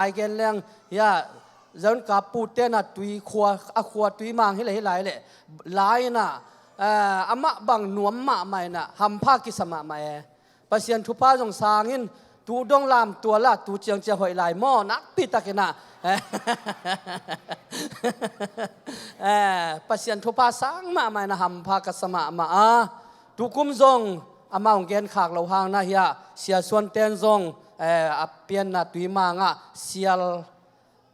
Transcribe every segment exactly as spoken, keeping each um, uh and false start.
Ai gen leng, ya, zon ka pu tena tui khua, a khua tui mang hi le hi lai le, lai na, eh, amah bang nuam mahmah ina, hampha kisa mahmah e. Pasian thupha zong sangin, tu dong lam tua la, tu ciangciang hoih lai maw, nakpi takin ah. Eh, Pasian thupha sang mahmah ina, hampha kasa mahmah a. Tukum zong, amah hong genkhak lo hang na hia, Sia Suan ten zong, eh, a pianna tui mang ah, sial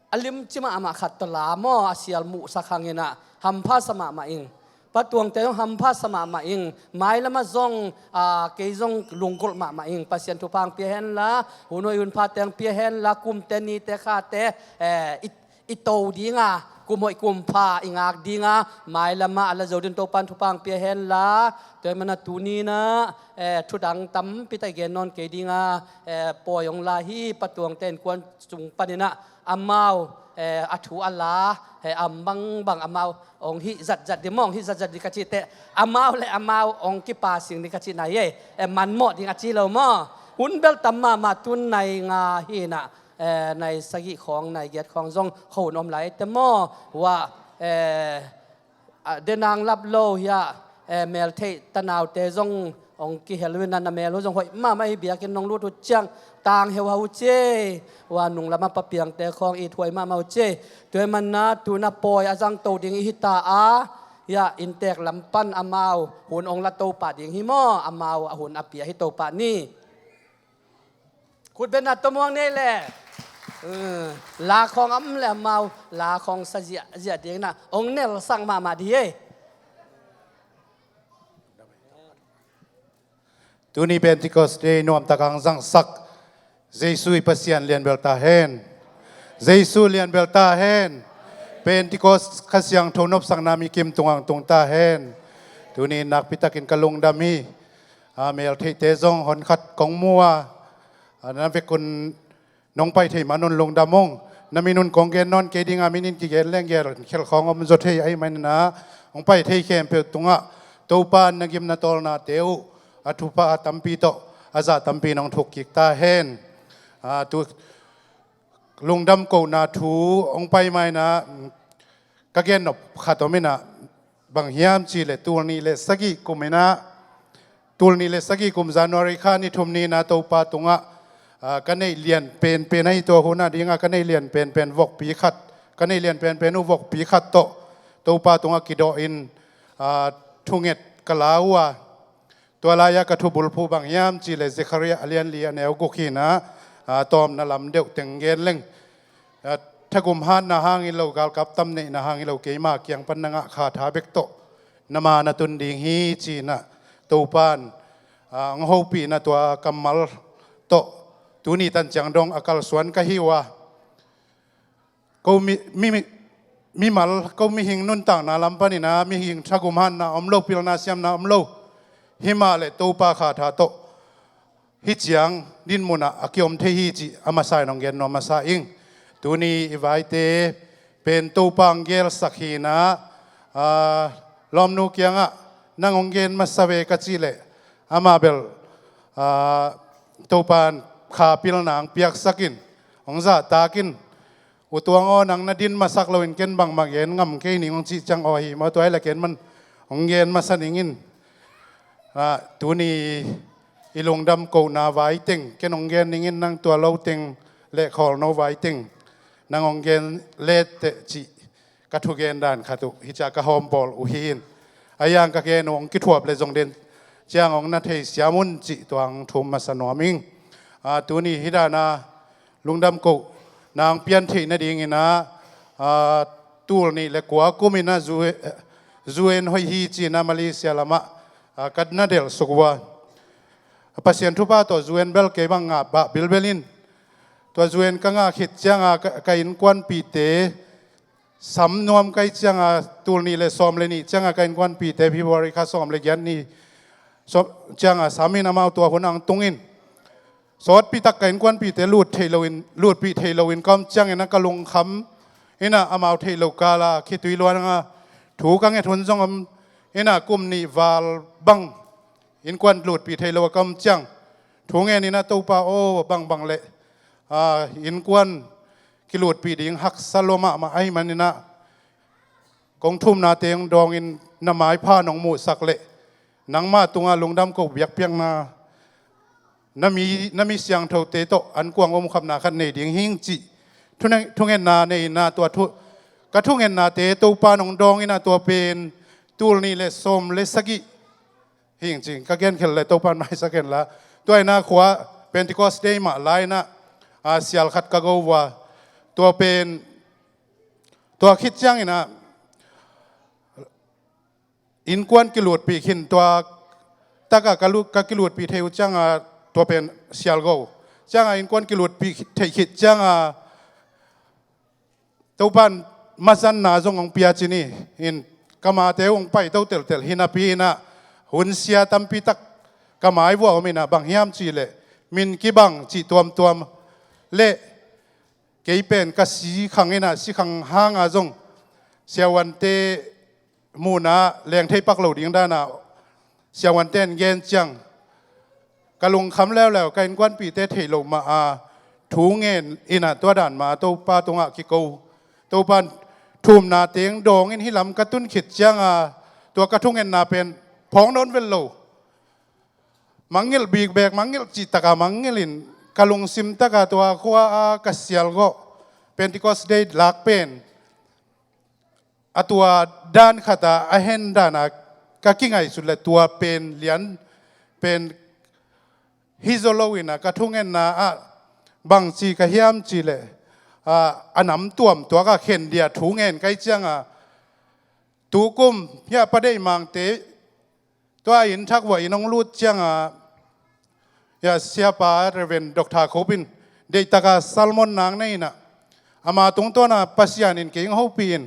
a limci mahmah khat tawh la maw, a sial muhsak hang ina, hampha sa mahmah ing. Pa Tuang te zong hampha sa mahmah ing. Mailam ah zong, ah, kei zong lunggulh mahmah ing. Pasian thupha hong pia hen la, hun hoih hun pha te hong pia hen la, kum te, ni te, kha te, eh, i, i to ding a, kum hoih kum pha i ngak ding a, mailam ah a la zo ding Topan thupha hong pia hen la. Tua hi mana tuni na, eh, thudang tampi tak i gen nawn kei ding a, eh, pawi hong la hi, Pa Tuang te innkuan sung pan ina, amau, eh, a thu a la, eh, a bangbang amau hong hih zatzat ding maw, hong hih zatzat ding ka cih teh, amau le amau hong kipa sing ding ka cihna hi, eh, manmawh ding a ci lo maw. Hun bel tam mahmah, tun nai nga hi na, eh, nai sagih khawng, nai giat khawng zong khuahun om lai te maw. Hua, eh, a, denang lap lo hia, eh, meltheih tanaute zong hong kihel uh ina, na mel uh zong hoih mahmah hi, biakinn nong lut uh ciang tang heuhau uh ci. Hua nung lam ah Pa Piang te khawng it huai mahmah uh ci. Tua hi mana tu na pawi a zang to ding i hi ta a, hia, inntek lam pan amau hun hong la to pah ding hi maw, amau a hun a pia hi to pah ni. Khut beng na, tua muang nei le. Eh, la khawng om le amau la khawng sa ziahziah ding na, hong nelsak mahmah ding hi. Tuni Pentecost Day nuamtak hong zangsak Jesu i Pasian lianbel ta hen. Jesu lianbel ta hen. Pentecost Kha Siangtho nopsakna mi kim tungah hong tung ta hen. Tuni nakpi takin ka lungdam hi. A, meltheihte zong honkhat kong mu a, a, na vekun nong pai thei man un lungdam ung. Na min un kong gen nawn kei ding a, min in kigen leng gel khel khawng om zaw thei ahih manin ah, hong pai thei khempeuh tungah Topa in na gimna tawlnate uh, a thupha a tampi tawh a zah tampi in hong thuk kik ta hen. A, tu lungdam kohna thu hong pai ma-in ah, ka gennop khat om in ah, bang hiam cih leh tul nih le sagih kum in ah, tul nih le sagih kum January kha ni thum ni-in ah Topa tungah, ah, ka neih lian penpen ahi, tua hun a dingah ka neih lian penpen vokpi khat, ka neih lian penpen uh vokpi khat tawh Topa tungah kidawh in, ah, thunget ka la uh a, tua lai-ah ka thubulphuh bang hiam cih leh Zekhariah a lian li a neu guk hi-in ah, ah, tawmna lam deuh teng gen leng. Ah, thagum hatna hang hi lo, galkap tam neihna hang hi lo, keima kiang pan na ngah kha tha bek tawh na ma na tun ding hi ci-in ah Topa in, ah, hong hopihna tua kammal tawh tuni tan ciang dong a kalsuan ka hi uh a. Ko mi, mi, mi, mimal, ko mihing nuntakna lam panin ah, mihing thagum hatna om lo, pilna siamna om lo. Hi mah leh Topa kha tha tawh hih ciang dinmun ah a kiom thei hi cih a masa in hong gen nuam masa ing. Tuni i vaite pen Topa hong gelsak hi-in ah, ah, lawmnu kiangah nang hong gen masa ve ka cih leh, amah bel, ah, Topa in kha pilna hong piaksak in, hong zahtak in, U Tuang aw, nang na din masak loin ken bangmah gen ngam kei ning, hong cih ciang aw hi maw, tua hi leh ken man hong gen masa ning in. Ah, tuni i lungdam kohna vai teng ken hong gen ning in, nang tua lo teng le khawlno vai teng nang hong gen le teh cih ka thugen dan khat uh, hih ciang ka hawm bawl uh hi-in. A yang ka gen uh hong kithuap leh zong den ciang hong na theisiam un cih tua hong thum masa nuam ing. Ah, tuni hih dan a lungdam kohna hong pian theih nadingin ah, ah, tul nih le kua kum in ah U N, U N hoih hi ci-in ah Malaysia lamah, ah, ka na delh suk uh a. Pasian thupha tawh U N bel kei bang ngah pah bilbel in. Tua U N ka ngah khit ciang a ka, ka innkuanpihte sam nuam ka hih ciang a, tul nih le sawm le nih ciang a ka innkuanpihte February kha sawm le giat ni sawm ciang a sam in, amau tua hun ah hong tung in. Sawtpi tak ka innkuanpihte lut theih loin, lutpih theih loin ka om ciangin ah ka lungkham in ah, amau theih loh kal a khitui luang a thu ka nget hun zong om in ah, kum nih val bang innkuan lutpih theih loh a ka om ciang thu ngen in ah, Topa aw, bangbang leh, ah, innkuan kilutpih ding haksa lua mahmah ahih manin ah, kong thumnate hong dawngin na maipha nong muhsak leh nangmah tungah lungdam ko biakpiakna na mi, na mi siangthote tawh an kuang omkhapna khat nei ding hing cih thunge-, thungetna nei in ah, tua thu, ka thungennate Topa nong dawngin ah, tua pen tul nih le sawm le sagih hing cing ka genkhelh le Topan maisak hen la. Tua in ah khua Pentecost Day mah lai in ah, a, sial khat ka go uh a. Tua pen, tua khit ciangin ah innkuan kilutpih khin, tua takah ka lu-, ka kilutpih thei uh ciangah, tua pen sial go ciangah innkuan kilutpih thei khit ciangah, Topan mazanna zong hong pia ci ni in, ka mate uh hong paito teltel hi napi in ah, hun sia tampi tak ka mai vuah om in ah, bang hiam cih leh min kibang cih tuamtuam le kei pen ka sikhang in ah, sikhang hangah zong siavuante muhna leng thei pak lo ding dan ah siavuante in gen ciang, ka lungkham leuleu, ka innkuanpihte theih loh mah a thu ngen in ah, tua dan mah Topa tungah kiko, Topa thumna teng dawngin hih lam ka tun khit ciangah, tua ka thungetna pen phawng nawn vet lo. Mangngilh bikbek, mangngilh cihtakah mangngilh in, ka lungsim takah tua khua-ah ka sial gawh Pentecost Day lak pen, a tua dan khatah a hen danah ka kingaihsut le tua pen lian pen hi zaw lo in ah, ka thungetna ah bangci ka hiam cih leh, a, a nam tuam tuakah khen dia thu ngen kai ciangah, tukum hiah Pa Deih Mangte tua inn thak vuah inn hong lut ciangah, hiah siapa Reverend Doctor Khop in deihtaka sermon nang nei in ah, ama tungtawnah Pasian in kei hong hopih in,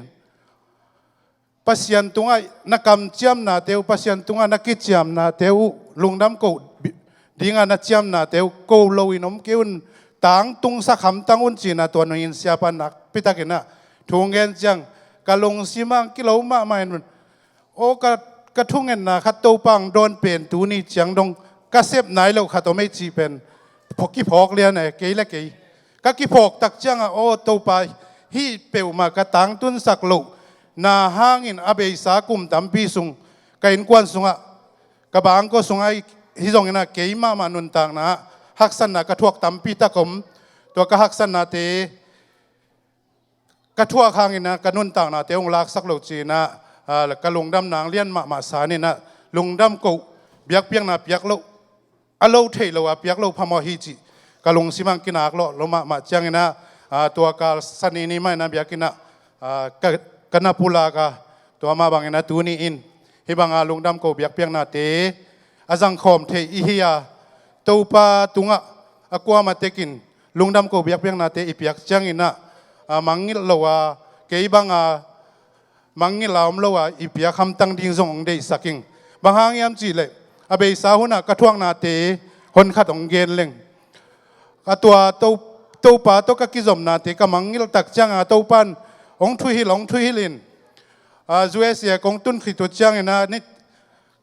Pasian tungah na kamciamnate uh, Pasian tungah na kiciamnate uh lungdam ko bi-, dingah na ciamnate uh ko loin om kei un, tangtungsak hamtang un, ci-in ah tua nungin siapa nakpitakin ah thu ngen ciang, ka lungsim ah kilo mahmah in, aw, ka, ka thungetna khat Topa hong dawn pen tuni ciang dong ka sep nai loh khat om ei cih pen pho-, kiphawk lian e, kei le kei. Ka kiphawk tak ciangah, aw Topa, hih peuhmah ka tangtunsak loh na hangin a beisa kum tampi sung ka innkuan sungah, ka bangkua sungah hi zongin ah, kei mahmah nuntakna ah haksatna ka thuak tampi tak om. Tua ka haksatnate ka thuak hangin ah ka nuntaknate hong laksak lo ci-in ah, a, ka lungdam nang lian mahmah san in ah, lungdam ko biakpiakna piak loh, a lo theih lo a piak loh phamawh hi cih ka lungsim ah kinak lawh lo mahmah ciangin ah, a, tua kal Sani ni mah in ah biakinn ah, a, ka, ka na pulak a, tua mah bangin ah tuni in hih banga lungdam ko biakpiaknate a zangkhawm theih i hi a, Topa tungah a kuamah tekin lungdam ko biakpiaknate i piak ciangin ah, a, mangngilh lo a, kei banga mangngilh a om lo a i piak hamtang ding zong hong deihsak ing. Bang hang hiam cih leh, a beisa hunah ka thuaknate honkhat hong gen leng, a tua To-, Topa tawh ka kizopnate ka mangngilh tak ciangah Topa in hong thuhilh, hong thuhilh in, a, U S A kong tun khit uh ciangin ah, ni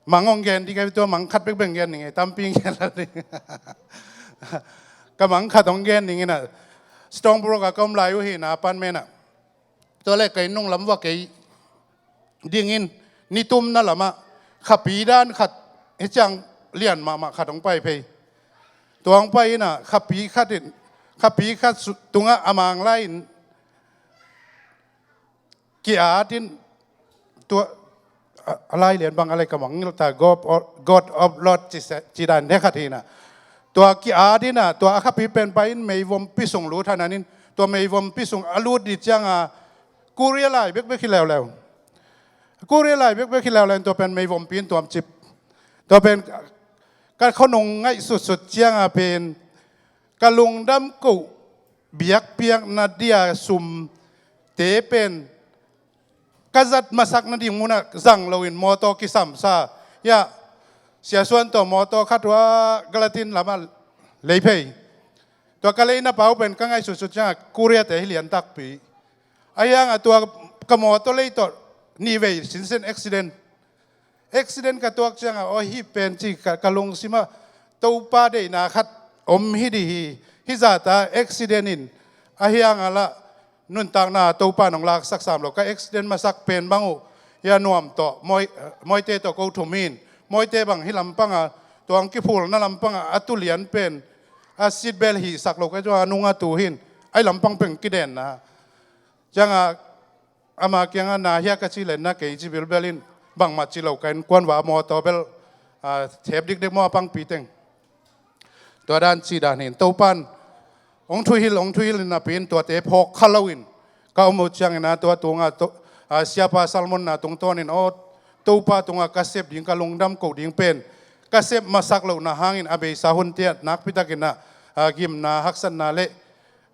mang hong gen ding, tua mang khat bekbek gen ning e, tampi gen la ding. Ka mang khat hong gen ning in ah, Stony Brook ah ka om lai uh hi in ah, apartment ah. Tua leh ka inn nung lam vuah kei dingin, nitumna lamah khapi dan khat, hih ciang lian mahmah khat hong pai phei. Tua hong pai in ah, khapi khat in, khapi khat su-, tungah a mang lai in, ki-at in, tua, a, a lai lian bang a lai ka mangngilh ta, God of, God of Lord ci se, ci dan ne khat hi in ah. Tua ki-at in ah, tua a khapi pen pai in meivompi sung lut hanan in, tua meivompi sung a lut ding ciangah, Korea lai bekbek hi leuleu. Korea lai bekbek hi leuleu in, tua pen meivompi in tuamcip. Tua pen ka khonung ngaihsutsut ciangah pen, ka lungdam ko biakpiakna dia sumte pen ka zat masak nading munah zang loin mawtaw kisamsa. Hiah, Sia Suan tawh mawtaw khat uh a Gallatin lamah lei phei. Tua ka leina pau pen ka ngaihsutsut ciangah Korea-te hi lian takpi. Ahi hangah tua ka mawtaw lei tawh nih vei sinsen accident. Accident ka tuak ciangah, aw, hih pen ci ka, ka lungsimah Topa deihna khat om hi ding hi. Hih zahta accident in, ahi hangah lah nuntakna Topa nong laksak sam lo, ka accident masak pen bang uh, hia nuam tawh, Mawi, Mawite tawh ko thum hi in, Mawite bang hih lampang a, tua hong kiphulna lampang a, a tu lian pen, a seat belt hihsak lo ka, tua nung a tu hi in, ahi lampang pen kidenna. Ciang a, ama kiang a na hia ka ci leh na kei ci bilbel in, bangmah ci lo, ka innkuan va mawtaw bel, a, thep dikdek maw a pangpi teng. Tua dan cih dan hi in, Topan hong thuhilh, hong thuhilh in napi in tuate phawk kha lo in ka om uh ciangin a, tua tungah to, a, Siapa Salmon na tungtawn in, aw, Topa tungah ka sep ding, ka lungdam koh ding pen ka sep masak lohna hangin a beisa hunte ah nakpi takin a, a, gimna, haksatna le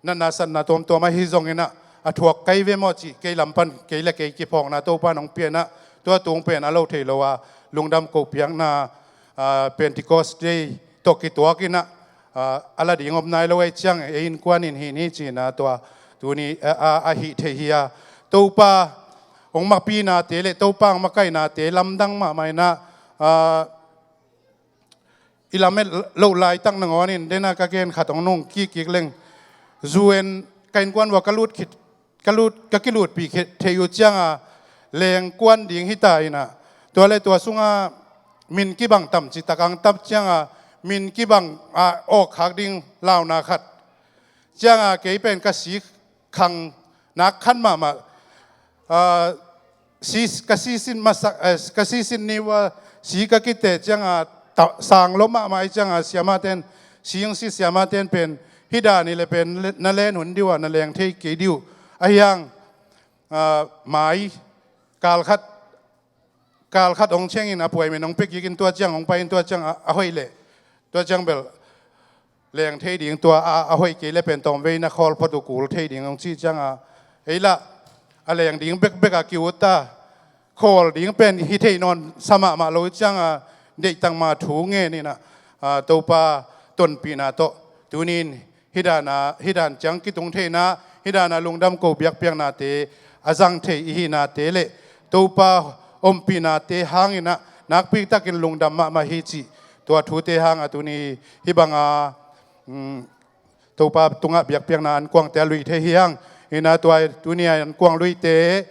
natna satna tuamtuam ahi zongin a, a thuak kai ve maw cih, kei lam pan kei le kei kiphawkna Topa nong pia in a, tua tung pen a lo thei lo a, lungdam koh piakna, a, Pentecost Day tawh kituak in a, a, a la ding om nai lo ahih ciang ei innkuan in hi ni ci in a, tua tuni a, a, a hih thei hi a, Topa hong makainate le Topa hong makainate lamdang mahmah in a, a, i lamet loh laitak nangawn in, den a ka gen khat hong nung kikkik leng, U N ka innkuan uah ka lut khit, ka lut, ka kilutpih khit thei uh ciang a, lengkuan ding hi ta in a, tua le tua sungah min kibang tam cih tak ang tam ciang a, min kibang a awkkhak ding launa khat ciang a, kei pen ka si khang nak khan mahmah, a, si, ka sisin masa, eh, ka sisin ni ua si ka kiteh ciang a, ta, sang lo mahmah ahih ciang a, siamate'n, si hong si siamate'n pen, hih dan hi leh pen le, na len hun ding uh a, na leng thei kei ding uh. Ahi hang, a, mai, kal khat, kal khat hong ciangin a puai men hong pia kik in, tua ciang hong pai in, tua ciang a, a hoih leh, tua ciang bel leng thei ding, tua a, a hoih kei le pen tawmvei na khawl phot uh kul thei ding hong cih ciang a, ei lah a leng ding bekbek a ki-ut ta, khawl ding pen hi thei nawn sa mahmah lo ciang a, deihtak mah thu ngen in a, a, Topa tonpihna tawh tuni in hih dan a, hih dan ciang kitung theihna, hih dan a lungdam ko biakpiaknate a zang thei i hihnate le Topa ompihnate hang in a, nakpi takin lungdam mahmah hi cih, tua thute hang a tuni hih bang a, um, Topa tungah biakpiakna ankuangte a lui thei hi hang in a, tua tuni a ankuang luite,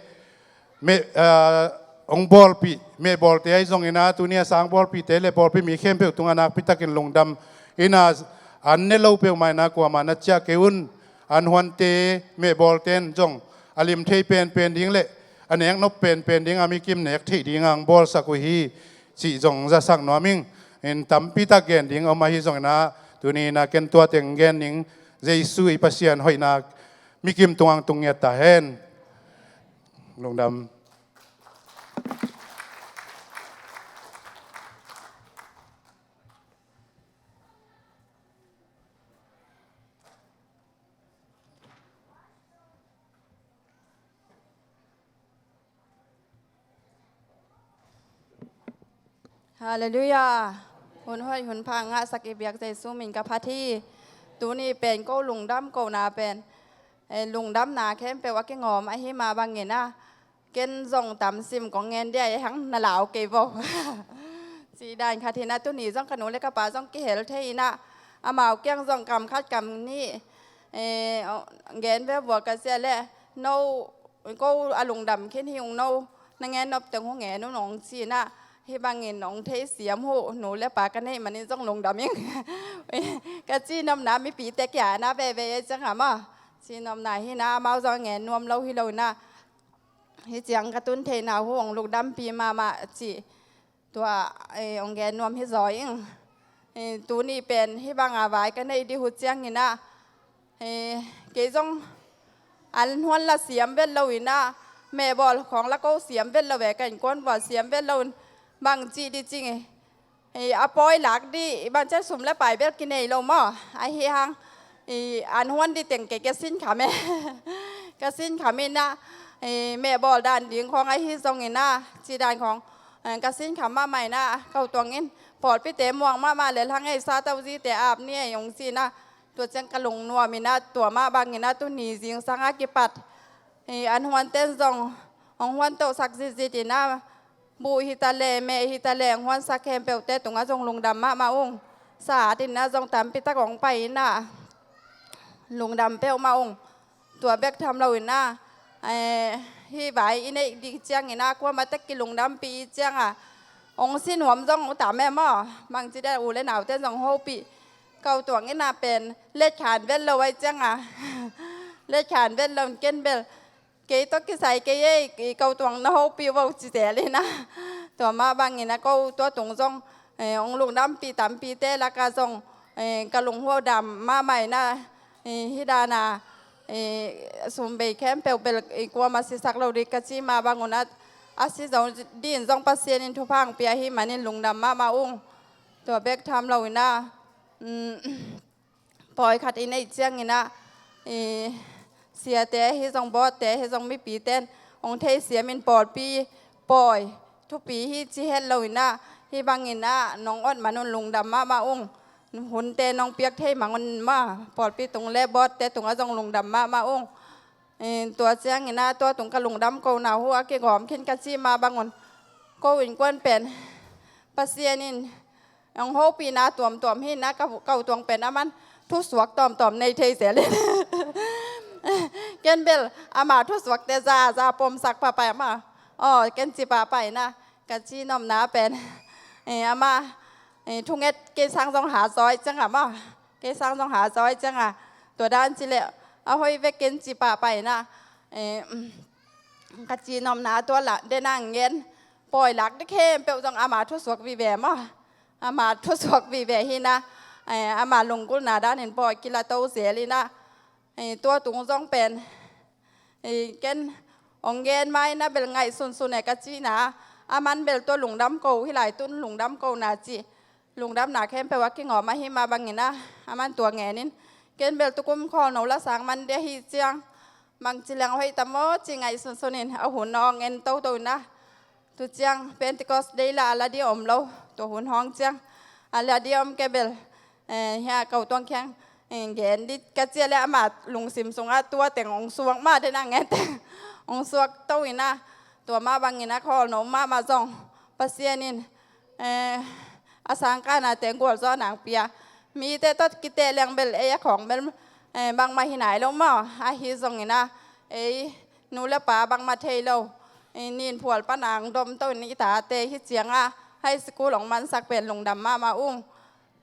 meh, ah, hong bawlpih, meh bawlte ahi zongin a, tuni a sang bawlpihte le bawlpih mi khempeuh tungah nakpi takin lungdam in a, an ne lo peuhmah in a, kuamah na ciah kei un. An huante, meh bawlte'n zong a lim thei penpen ding le a nek nop penpen ding a, mi kim nek theih ding a hong bawlsak uh hi cih zong zasak nuam ing. In tampi tak gen ding om ahi zongin a, tuni in a ken tua teng gen ning. Jesu i Pasian hoihna mi kim tungah hong tung ngiat ta hen. Lungdam. Halleluiah. Hun hoih hun pha ngahsak i biak Jesu min ka phat hi. Tuni pen ko lungdam kohna pen, eh, lungdamna khempeuh a kingawm ahi mah bangin a, ken zong tam sim kong ngen dia, ei hang na lau kei vo. Cih dan khat hi in a, tuni zong ka nu le ka pa zong kihel thei in a, amau kiang zong kam khat kam nih, eh, gen ve vua ka sia le, no, ko a lungdam khin hi ung, no na ngen nop teng hong ngen un hong ci in a, hih bangin hong theisiam uh nu le pa ka neih manin zong lungdam ing. Ka cihnopna mipite kia na veve ei ciang a maw, cihnopna hi in a, amau zong a ngen nuam lo hi lo in a, hih ciang ka tun theihna uh hong lungdampih mahmah cih tua, eh, hong gen nuam hi zaw ing. Eh, tuni pen hih bang a vai ka neih ding uh ciangin a, eh, kei zong an huan la siam vet lo in a, meh bawl khawng la ko siam vet lo ve, ka innkuan vua siam vet lo in, bang cih ding cih, eh, a pawi lak ding bang ciang sum le pai bel kinei lo maw. Ahi hang, eh, an huan ding teng kei ka sin kham e. Ka sin kham in a, eh, meh bawl dan ding khawng ahi zongin a, cih dan khawng, eh, ka sin kham mahmah in a, ko tuang in, pawlpite muang mahmah le hang ei, sa tau zite ap ni ei hong ci in a, tua ciang ka lungnuam in a, tua mah bangin a tuni zingsang a kipat, eh, an huante'n zong hong huan tohsak zitzit in a, buh hi ta leh, meh hi ta leh, hong huansak khempeuhte tungah zong lungdam mahmah ung. Sa at in a zong tampi tak hong pai in a, lungdam peuhmah ung. Tua bek tham lo in ah, eh, hih vai i neih ding ciangin ah, kuamah tek kilungdampih i ciangah, hong si nuam zong uh tam e maw. Bangci dan u le naute zong hopih. Ko Tuang in ah pen letkhan vet lo ahih ciangah, letkhan vet lo in ken bel, kei tawh kisai kei ei, i Ko Tuang na hopih vo ci zel in ah. Tua mah bangin ah ko tua tung zong, eh, hong lungdampih tampite lakah zong, eh, ka lunghuau dam mahmah in ah, eh, hih dan a, eh, sum bei khempeuh bel, eh, kuamah sisak lo ding ka cih mah bang un ah, a si zo ding zong Pasian in thupha hong pia ahih manin lungdam mahmah ung. Tua bek tham lo in ah, mm, pawi khat i neih ciangin ah, i siate hi zong, bawtte hi zong, mipite in hong theisiam in pawlpi pawi thupi hi ci het lo in ah, hih bangin ah nong awt man un lungdam mahmah ung. Hunte nong piak thei mang un maw, pawlpi tung le bawtte tungah zong lungdam mahmah ung. Eh, tua ciangin ah tua tung ka lungdam ko na uh a kigawm khin ka cih mah bang un, ko innkuan pen Pasian in hong hopihna tuamtuam hi in ah, ka, Ko Tuang pen aman thusuak tuamtuam nei thei zel in. Ken bel ama thusuakte za za pomsak pahpah maw. Aw, ken ci pahpah in ah, ka cih nopna pen, eh, ama, eh, thunget kei sang zong ha zaw ahih ciangah maw. Kei sang zong ha zaw ahih ciangah, tua dan ci leh a hoih ve ken ci pahpah in ah, eh, ka cih nopna tua la, den a ngen, pawi lak ding khempeuh zong ama thusuak vive maw. Ama thusuak vive hi in ah, eh, ama lunggulhna danin pawi kila to zel in ah, eh, tua tung zong pen, eh, ken hong gen mah in ah bel ngaihsunsun e ka cih in ah, aman bel tua lungdam ko, hih lai tun lungdam ko na cih lungdamna khempeuh a kigawm ahih mah bangin ah, aman tua ngen in, ken bel tukum khawlno la sang man ding ahih ciang, bangci leng hoih tam aw ci ngaihsunsun in, a hun hong en toto in ah, tu ciang Pentecost Day la a la ding om lo, tua hun hawng ciang a la ding om kei bel, eh, hia Ko Tuang kiang, eh, gen ding ka cih leh ama lungsim sungah tua teng hong suak mah, den a ngen teng hong suak to in ah, tua mah bangin ah khawlno mahmah zong Pasian in, eh, a sangkahnate gualzawhna hong pia. Mite tawh kiteh leng bel ei a khawng bel, eh, bangmah hi nai lo maw. Ahi zongin ah, ei nu le pa bangmah thei lo, eh, nin phual pan a hong dom to in i tate hi ciangah high school hong mansak pen lungdam mahmah ung.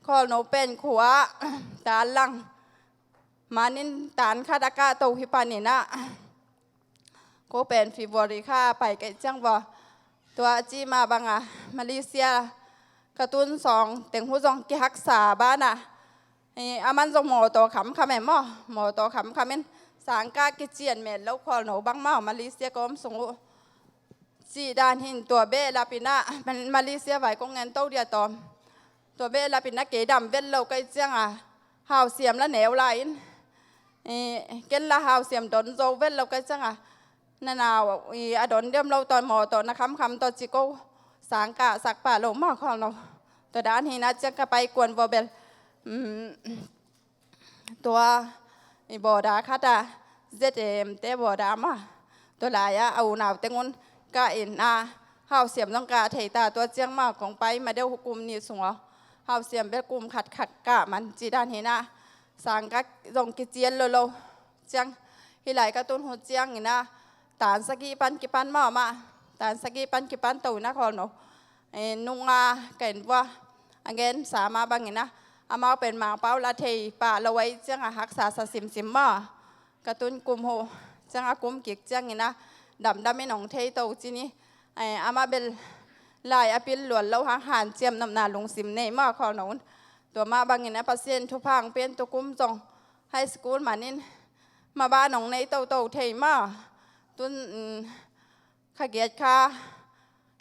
Khawlno pen khua-ah tan lang, manin tan khat a kah to hi panin ah, ko pen February kha pai kei ciang vua, tua a cih mah bangah Malaysia ka tun sawng teng uh zong kihaksa banah, eh, aman zong mawtaw khamkham e maw, mawtaw khamkham in sangkah kician met lo khawlno bang maw, Malaysia ka om sung uh. Cih dan hi in tua behlap in ah, Malaysia vai kong ngen to dia tawm. Tua behlap in ah kei dam vet lo ka hih ciangah, hausiam la neu lai in, eh, ken la hausiam don zo vet lo ka hih ciangah, na nau, eh, a don diam lo tawh mawtaw na khamkham tawh ci ko, sangkah sak pah lo maw khawlno. Tua dan hi in ah ciang ka pai kuan vua bel, mm, tua i border khat ah, Z M te border mah, tua lai-ah a unau teng un kah in ah, hausiam zong kah thei ta, tua ciang mah kong pai ma deuh kum nih sung aw, hausiam bel kum khat khat kah man cih dan hi in ah, sangkah zong kician lo lo ciang, hih lai ka tun uh ciangin ah, tan sagih pan kipan mawh mah, tan sagih pan kipan to in ah khawlno, eh, nunga ka en vua, a gensa mah bangin ah, amau pen Mangpau la thei pah lo ahih ciangah haksa sa simsim maw. Ka tun kum uh ciangah kum kik ciangin ah, damdam in hong thei to ci ni, eh, amah bel lai a pil luat lo hang hanciam nopna lungsim nei maw khawlno un. Tua mah bangin ah Pasian thupha hong pia in, tu kum zong high school manin maban hong nei toto thei maw. Tun, mm, kha giat kha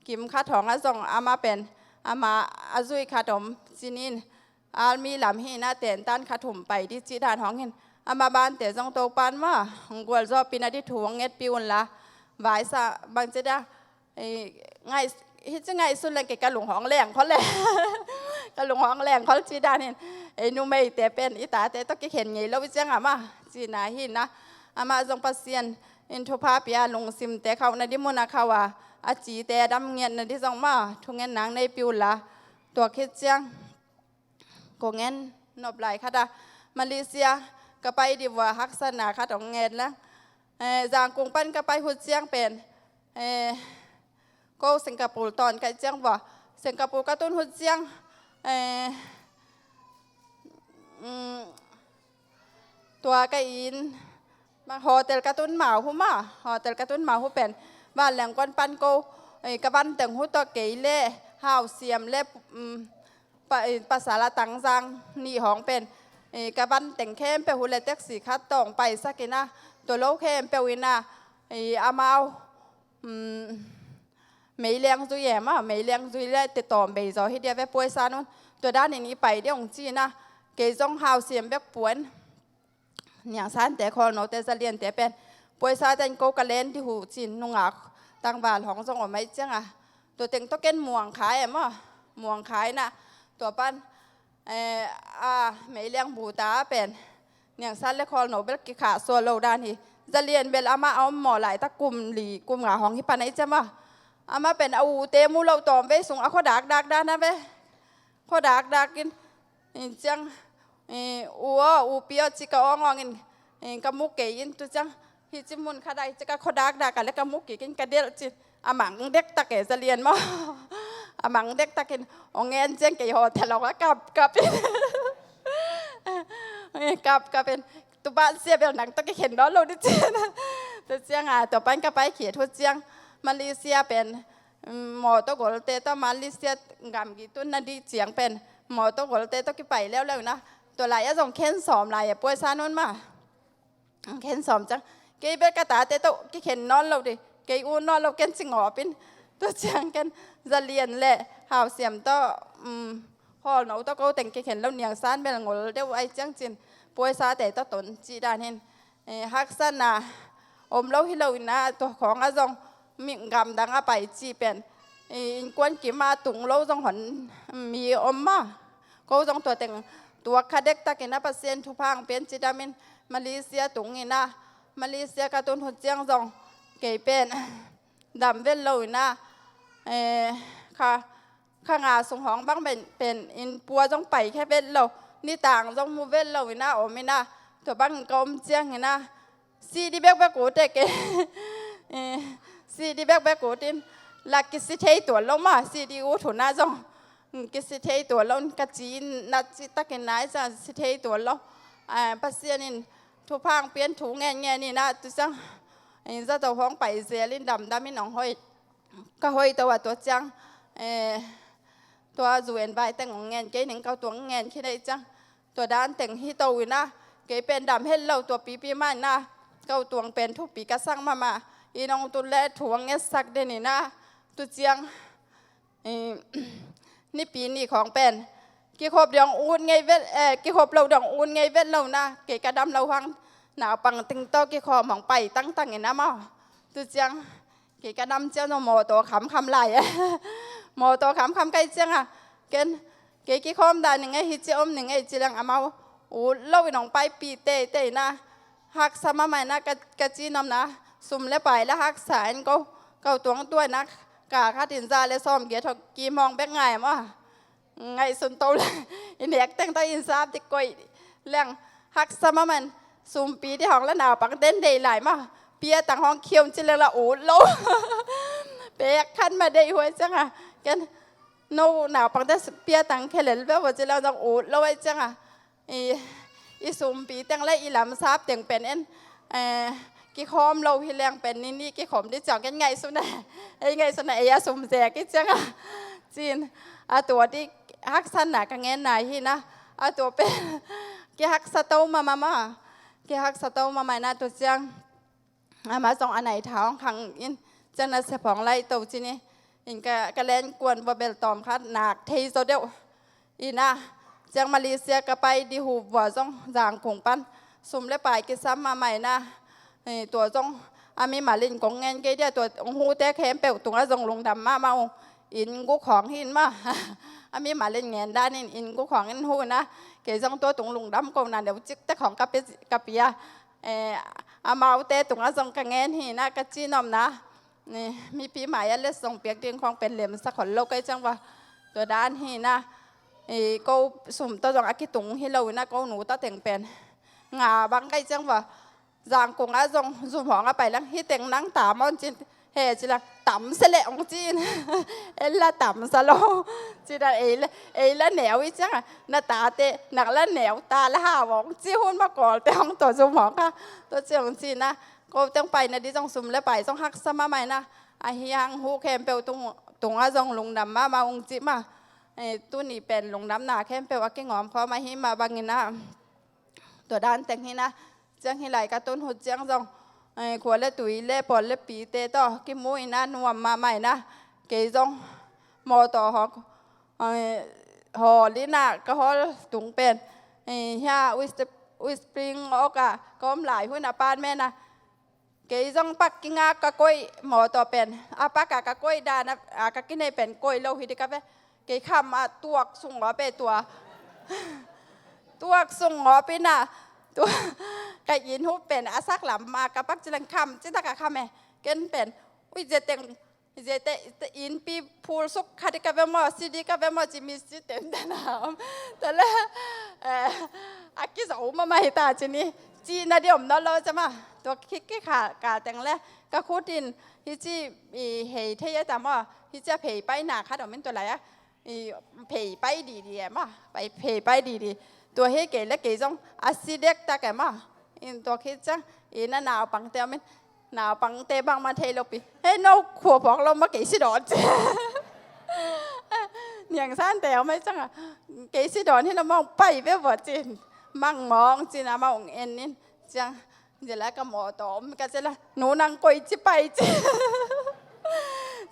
kim khat hawng ah zong amah pen, amah a zui khat om ci ni in, army lam hi in ah tentan kha thum pai ding cih dan hawng hi in, amah bante zong Topa'n maw hong gualzawhpih nading thu hong ngetpih unla, vaisa bangci dan, eh, ngaih, hih ci ngaihsun leng kei ka lung hawng leng khol le. Ka lung hawng leng khol cih dan hi in, ei numeite pen i tate tawh kikhen ngei lo i ciangah mah cihna hi in ah, amah zong Pasian in thupha pia, lungsimte khauh nading mun ah khauh a, a cite a dam ngiat nading zong mah thungen nang neipih unla. Tua khit ciang kong en nop lai khat ah, Malaysia ka pai ding vua haksatna khat hong ngen leng, Eh, Zangkung pan ka pai hun ciang pen, eh, ko Singapore tawn ka hih ciang vua, Singapore ka tun hun ciang, eh, mm, tua ka inn, ma hotel ka tun ma uh ma, hotel ka tun ma uh pen, vanleng kuan pan ko, eh, ka van teng uh tawh kei le, Hau Siam le, mm, pa, eh, pasal a Tang Zang nih hong pen, eh, ka van teng khempeuh uh le taxi khat tawh hong paisak in ah, tua lo khempeuh in ah, eh, amau, mm, meiliang zui e maw, meiliang zui le te tawm bei zaw hi dia ve, puaisa nun, tua danin i pai ding hong ci in ah, kei zong Hau Siam bek puan, Niang Sante, Khawl Note, Za Liante pen, puaisa ten ko ka len dih uh ci-in nungak tangval hong zong om ahih ciang a, tua teng tawh ken Muang Khai e maw, Muang Khai in ah, tua pan, eh, a meiliang bu ta pen, Niang San le Khawl No bel kikhah suak lo dan hi. Za Lian bel amah a om mawh laitak kum li, kum nga hong hi pan ahih ciang maw, amah pen a ute mu loh tawm vei sung a khua dakdak dan a ve. Khua dakdak in, in ciang, eh, u aw, u pi aw ci ka awngawng in, eh, ka mu kei in, tu ciang, hi ci mun khat ah hi ci ka khua dakdak a le ka mu kik in ka delh cin. A mang dektak e Za Lian maw. A mang dektak in, hong ngen ciang kei hotel hong a kapkap in. Eh, kapkap in, tu bansia bel nang tawh kikhen nawn lo ding cin. Tu ciang a, tua pan ka pai khit uh ciang, Malaysia pen, mm, mawtaw golte tawh Malaysia gamgi tun nading ciang pen, mawtaw golte tawh kipai leuleu in ah, tua lai a zong khen sawm lai e, puaisa nun maw. Khen sawm ciang, kei bel ka tate tawh kikhen nawn lo ding, kei ut nawn lo ken ci ngawp in. Tu ciang ken Za Lian le Hau Siam tawh, um, Khawl No tawh ko teng kikhen lo, Niang San bel ngol deuh ahih ciang cin, puaisate tawh ton cih dan hi in. Eh, haksatna om lo hi lo in ah, tua khawng ah zong mi gamdang a pai cih pen, eh, innkuan kim a tung lo zong hon mi om maw. Ko zong tua teng tuak kha dektak in ah, Pasian thupha hong pia in ci dam in Malaysia tung in ah, Malaysia ka tun uh ciang zong kei pen dam vet lo in ah, eh, kha, kha nga sung hong bang pen, pen inn pua zong pai khe vet lo, nitang zong mu vet lo in ah om in ah, tua bang ka om ciang in ah, sih ding bekbek ut e kei. Eh, sih ding bekbek ut in, la kisi thei tuan lo maw, sih ding ut hun ah zong, mm, kisi thei tuan lo in ka ci in, na cih takin nai sa si thei tuan lo. Ah, Pasian in thupha hong pia in thu ngen ngen in ah, tu ciang, eh, zato hong pai zel in damdam in hong hoih. Ka hoih to a, tua ciang, eh, tua zu en vai teng hong ngen kei ning, ka tuang ngen khin ahih ciang, tua dan teng hi to in ah, kei pen dam het lo, tua pipi mah in ah, ka tuang pen thupi ka sak mahmah, inn hong tun le thu hong ngetsak den in ah, tu ciang, eh, Nipi ni khawng pen kikhop ding hong ut ngei vet, eh, kikhop loh ding hong ut ngei vet lo in ah, kei ka dam loh hang naupang teng tawh kikhawm hong pai tangtang in ah maw. Tu ciang kei ka dam ciang zong mawtaw khamkham lai. Mawtaw khamkham ka hih ciang a, ken, kei kikhawm dan ning ei, hi ci om ning ei ci leng amau ut lo in hong paipih teitei in ah, haksa mahmah in ah, ka, ka ci nuam in ah, sum le pai la haksa in ko, ka tuang tua in ah, ka khat in za le sawmgiat hong kim hong bek ngai maw. Ngaihsun to le, i nek teng tawh inn sap ding koih leng, haksa mahmah in, sumpi ding hong la naupang ten deih lai maw, pia tang hong khium ci leng la ut lo. Pek khat mah deih huai ciang a, ken, no naupang ten pia tang khe lel ve vo ci leng zong ut lo ahih ciang a, i, i sumpi teng le i lamsap teng pen en, eh, kikhawm lo hi leng pen ni nih kikhawm ding ciang ken ngaihsun a, ei ngaihsun a, ei a sum zek hi ciang a, cin, a tua ding haksatna ka ngenna hi in ah, a tua pen kihaksa to mahmah maw, kihaksa to mahmah in ah, tu ciang amah zong a nai tha hong khang in, ciang nasep hong laih to ci ni. In ka, ka len kuan vua bel tawm khat nak thei zaw deuh. In ah, ciang Malaysia ka pai ding uh vua zong Zangkung pan sum le pai kisam mahmah in ah, eh, tua zong a mimal in kong ngen kei dia, tua hong hute khempeuh tungah zong lungdam mahmah uh. Inn guk hong hi in maw. A mimal in ngen dan in inn guk hong in huh in ah, kei zong tua tung lungdam kohna neucik tek hong ka pia, ka pia. Eh, amaute tungah zong ka ngen hi in ah, ka ci nuam in ah, eh, mipi mai-ah letsong piak ding khawng pen lemsak hon lo ka hih ciang vua. Tua dan hi in ah, eh, ko sum tawh zong a kitung hi lo in ah, ko nu tawh teng pen nga bang ka hih ciang vua. Zangkung ah zong zum hawng a pai leng, hih teng nang ta maw, ci-in, he ci leng, tam se leh, hong ci-in. En la tam sa lo. Ci dan ei la, ei la neu i ciang a, na tate nak la neu ta la hau, hong ci hun mah Kawlte hong tawh zum hawng kha. Tua ci hong ci-in ah, ko teng paina ding zong sum le pai zong haksa mahmah in ah, ahi hang huh khempeuh tung, tungah zong lungdam mahmah ung ci mah. Eh, tuni pen lungdamna khempeuh a kingawm khawm ahih mah bangin ah, tua dan teng hi in ah, ciang hih lai ka tun hun ciang zong, eh, khua le tui le pawl le pite tawh kimu in ah nuam mahmah in ah, kei zong mawtaw hawk, eh, hawl in ah ka hawl tung pen, eh, hia West, West Spring Oak ah ka om lai hun apartment ah, kei zong pak kingak ka koih, mawtaw pen a pak a ka koih dan a, a ka kinei pen koih lo hi ding ka ve. Kei kham a tuak sung ngawp e tua. Tuak sung ngawp in ah, tua, ka inn huh pen a sak lam a ka pak ci leng kham ci tak a kham e. Ken pen, ui, zia teng, zia te, te innpi phul suk kha ding ka ve maw, si ding ka ve maw, ci mi si tenten a om. Tua le, eh, a kizo mahmah hi ta ci ni. Cihna ding om nawn lo cia mah. Tua khik khik kha, kal teng le ka khut in hih ci, i, hei thei a ta maw. Hih ci a phei paina khat om in tua lai a, i, phei pai didi e maw. Pai, phei pai didi. Tua hi kei le kei zong a si dektak e maw. In tua khit ciang, i, na naupangte om in, naupangte bangmah thei lopi. Hei, no khua phawk lo maw, kei si dawn ci. Niang Sante om ei ciang a, kei si dawn hi lo maw, pai ve vua ci. Mang mawng ci-in amah hong en in. Ciang, zia lai ka mawtaw om ka ci la, nu nang koici pai ci.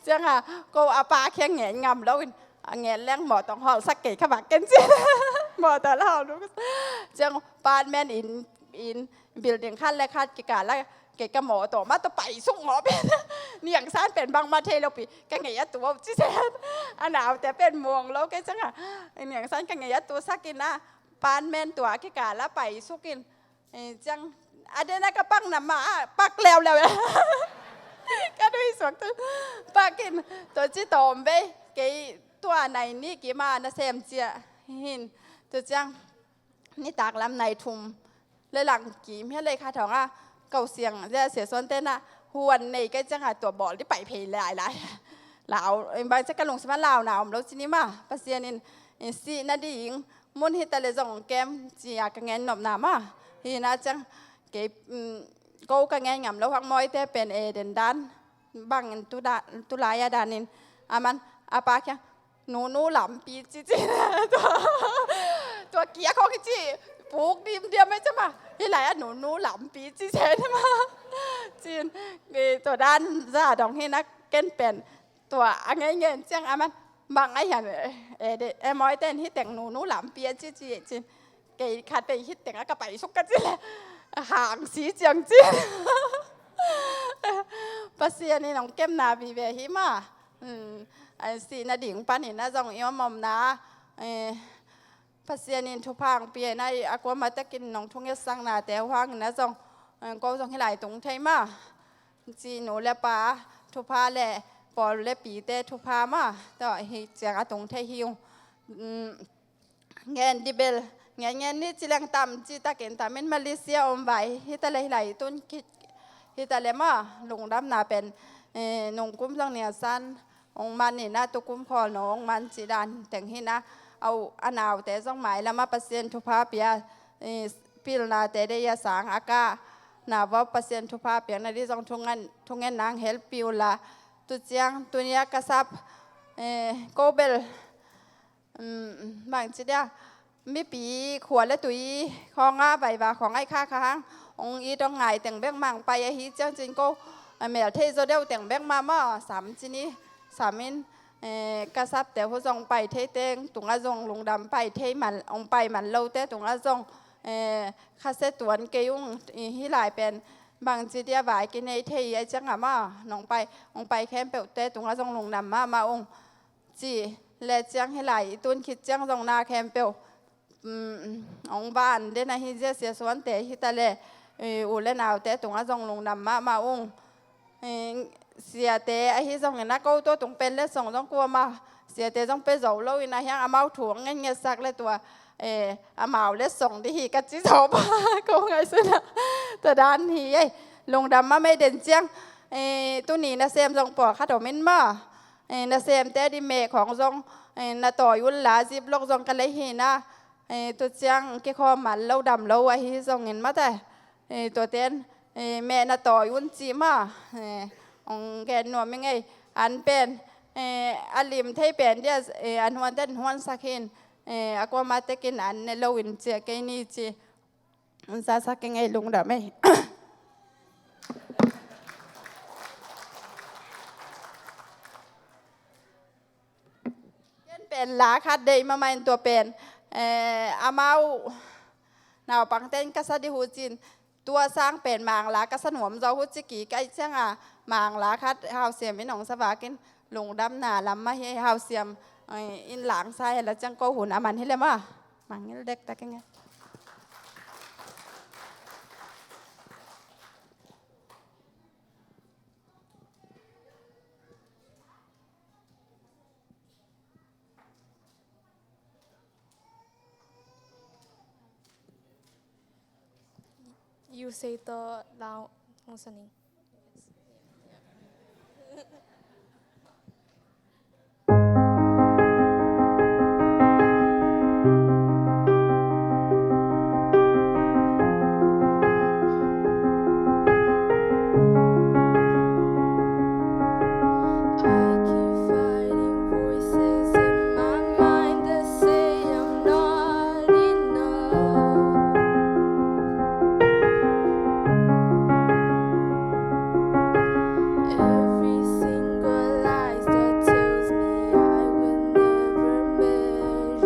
Ciang a, ko a pa kiang ngen ngam lo in, a ngen leng mawtaw hong hawlsak kei kha bak ken ci. Mawtaw la hawl lo. Ciang apartment in, in, building khat le khat kikal a, kei ka mawtaw mah tawh pai suk ngawp in. Niang San pen bangmah thei lopi, ka ngei a tu ci sen. A naute pen muang lo kei ciang a, Niang San ka ngei a tu sak in ah, apartment tua kikal a pai suk in. Eh, ciang, a den a ka pak na mah ah, pak leuleu. Ka dui suak tu. Pak in, tua ci tawm vei, kei tua nai nih kim a na sem ciah hin. Tua ciang, nitak lam nai thum le lang kim hi a lei kha thawng a, ko siang zia Sia Suante na huan nei kei ciang a tua bawl ding pai phei lai lai. Lau, bang ciang ka lungsim ah launa om lo ci ni mah, Pasian in, in sihna ding mun hi ta le zong kem ci a ka ngen nopna mah. Hi na ciang kei, mm, ko ka ngen ngam lo hak mawite pen e den dan bangin tu da, tu lai a danin, aman a pa kiang, "Nunu lampi," ci ci. Tua, tua kia khong ci, puk dim diam e cia mah. Hi lai a, "Nunu lampi," ci ci mah. Cin, eh, tua dan za dong hi na ken pen. Tua a ngei ngen ciang aman, "Bang a hian, eh, eh, de, eh, mawite in hi teng nunu lampi a ci ci," cin. Kei khat vei hi teng a ka pai suk ka ci le, hang si ciang ci. Pasian in hong kemna vive hi mah. Hmm, a sihna ding panin a zong i om omna, eh, Pasian in thupha hong pia in a, a kuamah takin nong thungetsaknate uh hangin a zong, eh, ko zong hi lai tung thei mah. Ci nu le pa thupha le pawl le pite thupha mah. Tua hi ciang a tung thei hi ung. Hmm, ngen dibel, ngen ngen ni ci leng tam ci takin tamin Malaysia om vai, hi ta le hi lai tun khit, hi ta le mah, lungdamna pen, eh, nungkum zong Niang San hong man in a, tukum khawl no hong man ci dan teng hi na, a u, a naute zong mailam ah Pasian thupha pia, eh, pilnate dei a sang a ka, na vau Pasian thupha piakna ding zong thungen, thungen nang help pi uh la, tu ciang, tuni a ka sap, eh, ko bel, um, bang ci dia, mipi khua le tui khawng a vaiva khawng ai kha kha hang, hong it hong ngai teng bek mah hong pai ahi ciang cin ko, a mel thei zaw deuh teng bek mah maw, sam ci ni, sam in, eh, ka sapte uh zong pai thei teng tungah zong lungdam pai thei man, hong pai man lote tungah zong, eh, khasia tuan kei ung, i, hi lai pen bang ci dia vai kinei thei a ciang a maw, nong pai, hong pai khempeuhte tungah zong lungdam mahmah ung. Ci le ciang hi lai i tun khit ciang zong na khempeuh, um, hong van den ahi zia Sia Suante hi ta le, eh, u le naute tungah zong lungdam mahmah ung. Eh, siate ahi zongin a ko tua tung pen le song zong kuama siate zong pe zo lo in a hiang amau thu hong ngetngetsak le tua Eh, amau le song dih hi ka ci zo pa ko ngaihsun a. Tua dan hi ei. Lungdam mah mei den ciang. Eh, tuni nasem zong pawlkhat om in maw. Eh, nasemte dih meh khawng zong, eh, na tawi un la, zip lok zong ka lei hi na. Eh, tua ciang kikhawm man lo dam lo ahi zongin mate. Eh, tua ten, eh, meh na tawi un ci maw. Eh, ong gen nuam i ngei. An pen, eh, a lim thei pen dia, eh, an huan ten huan sak hin. Eh, a kuama tekin an ne lo in cia kei ni ci. An sa sak i ngei lungdam ei. Ken pen la khat dei mamain tua pen, eh, amau naupang ten ka sa di hucin, tua sang pen mangla ka sa nuam zo huci ki kai cianga mangla khat hausiam in ong sa vakin lungdamna lam mah hi hausiam, eh, in langsa hela ciang ko hun aman hi le mah. Mangil dek tak enge. You say to lao musaning. I keep fighting voices in my mind that say I'm not enough. Every single lies that tells me I will never measure up.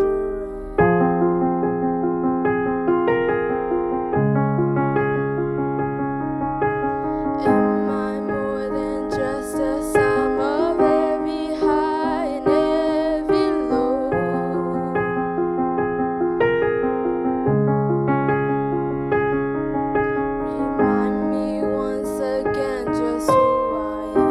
Am I more than just a sum of every high and every low? Remind me once again just who I am.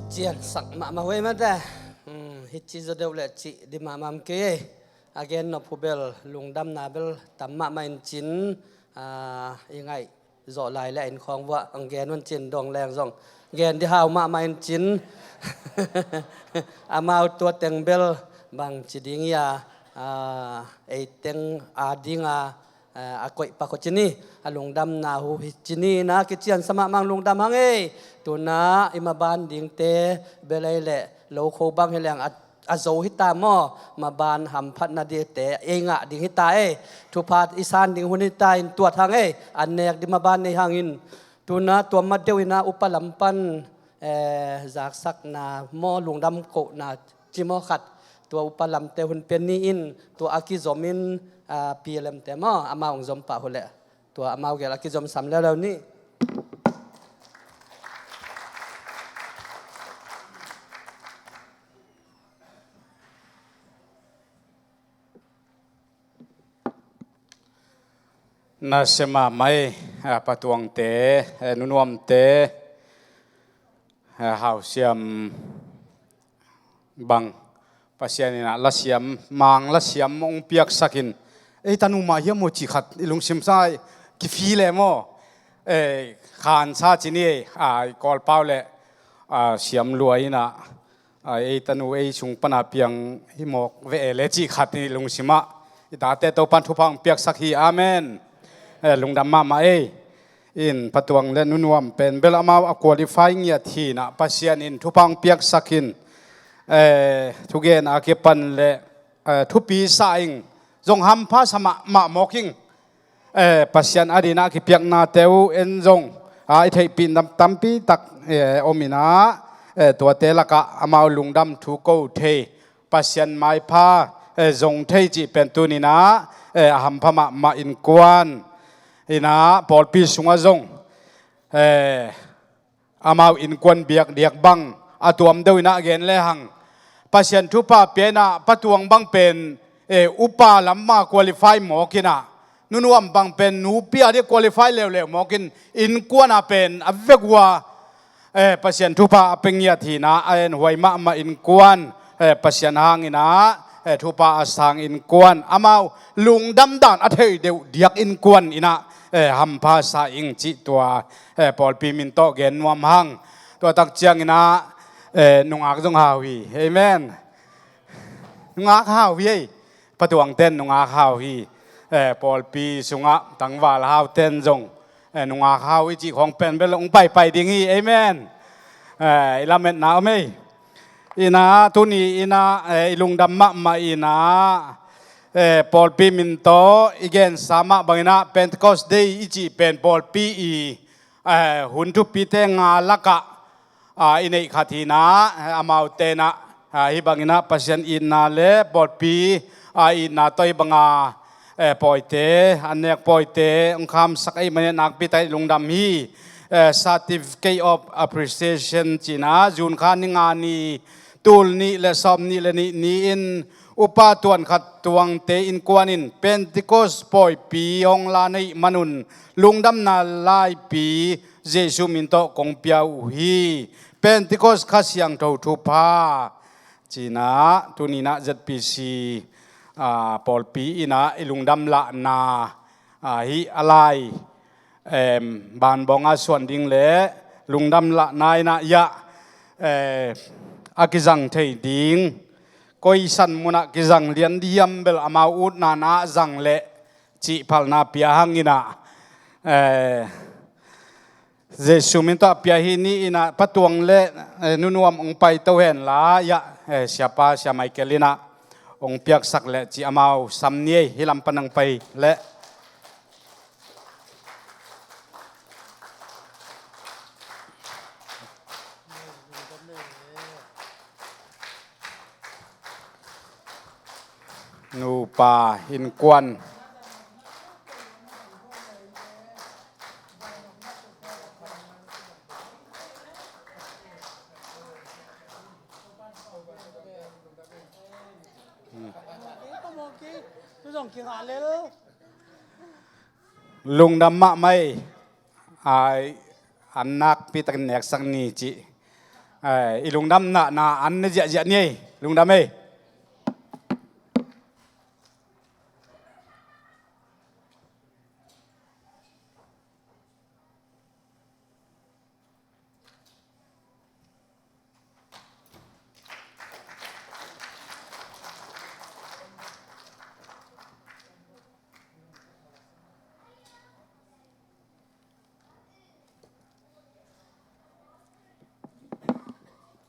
Ciansak mahmah huai mate. Hmm, hici zaw deuh le cih di mahmah kei ei. A gen nop hu bel lungdamna bel tam mahmah in cin, ah, i ngaih zawh lai le a innkhawng vuah ang gen un cin dong leng zong gen di hau mahmah in cin. Amau tua teng bel bang ci ding ia, ah, ei teng a ding a, eh, a koih pak uh ci ni, a lungdamna hu hi ci ni na kician sa mahmah lungdam hang ei. Tuna i maban dingte bel ei le lo kho bang hi leng a, a zo hi ta maw, maban hamphatna dingte ei ngah ding hi ta ei. Thupha i san ding hun hi ta in tuat hang ei, a nek di maban nei hangin. Tuna tua ma deuh ina upa lam pan, eh, zaksakna maw lungdam kohna ci maw khat, tua upa lamte hun pia ni in, tua a kizom in, ah, P L M te maw, amau hong zom pah hu leh, tua amau gel a kizom sam leuleu ni. Nasia mahmah ei, ah, Patuangte, eh, Nunuamte, eh, Hausiam bang Pasian inah lasiam, mang lasiam hong piaksakin, ei tanu mah hiam maw cih khat i lungsim sa kifi le maw, eh, khansa ci ni ei, ah, i Kawlpau le, ah, siam lua inah, ah, ei tanu ei sung pana piang hi mawk ve e le cih khat i lungsimah i tate Topan thupha hong piaksak hi. Amen. Eh, lungdam mahmah ei. In Patuang le Nunuam pen bel amau a qualify ngiat hinah Pasian in thupha hong piaksakin, eh, thugen a kipan le, eh, thupi sa ing, zong hampha sa mahmah mawk ing. Eh, Pasian a dinah kipiaknate uh en zong, ah, i theihpih nam tampi tak, eh, om inah, eh, tuate lakah amau lungdam thu ko thei, Pasian maipha, eh, zong thei cih pen tuninah, eh, a hampha mahmah innkuan inah pawlpi sungah zong, eh, amau innkuan biakdiak bang a tuam deuh inah gen lehang, Pasian thupha pia inah Patuang bang pen, eh, upa lamah qualify mawk inah, Nunuam bang pen nupi a dia qualify leuleu mawkin innkuan a pen a vek uh a, eh, Pasian thupha a pia ngiat hinah a en huai mahmah innkuan, eh, Pasian hang inah, eh, thupha a sang innkuan, amau lungdam dan a thei deuh diak innkuan inah, eh, hampha sa ing cih tua, eh, pawlpi min tawh gen nuam hang. Tua tak ciang inah, eh, nungak zong hau hi. Amen. Nungak hau hi ei. Patuangten nungak hau hi. Eh, pawlpi sungah tangval hauten zong, eh, nungak hau i cih khawng pen bel hong paipai ding hi. Amen. Eh, i lametna om ei. Inah tuni inah, eh, i lungdam mahmah inah, eh, pawlpi min tawh i gensa mah bang inah Pentecost Day i cih pen pawlpi i, eh, hun thupite nga lakah, ah, i neih khat hinah, eh, amaute inah, ah, hih bang inah Pasian itna le pawlpi, ah, itna tawh hih banga, eh, pawite, an nek pawite hong khamsak ahih manin nakpi tak i lungdam hi. Eh, Certificate of Appreciation cihna June kha ni nga ni, tul nih le sawm nih le nih ni-in upa tuan khat tuangte innkuan in Pentecost pawipi hong la na hih manun lungdamna laipi Jesuh min tawh kong pia uh hi. Pentecost Kha Siangtho thupha. Cinah tuninah Z P C, ah, pawlpi inah i lungdam lahna, ah, hih a lai, em, banbawng a suan ding le lungdam lahna inah iah, eh, a kizang thei ding, koi san munah kizang lian diam bel amau utna na zang leh cih phalna pia hang inah, eh, Jesuh min tawh a pia hi ni inah Patuang le, eh, Nunuam hong paito hen la iah, eh, siapa, sia Michael inah hong piaksak leh cih amau sam ni ei, hih lam pan hong pai leh. Nupa innkuan. Lungdam mahmah ei. Ai, an nakpi takin neksak ni cih. Eh, i lungdamna na an ne ziahziah ni ei. Lungdam ei.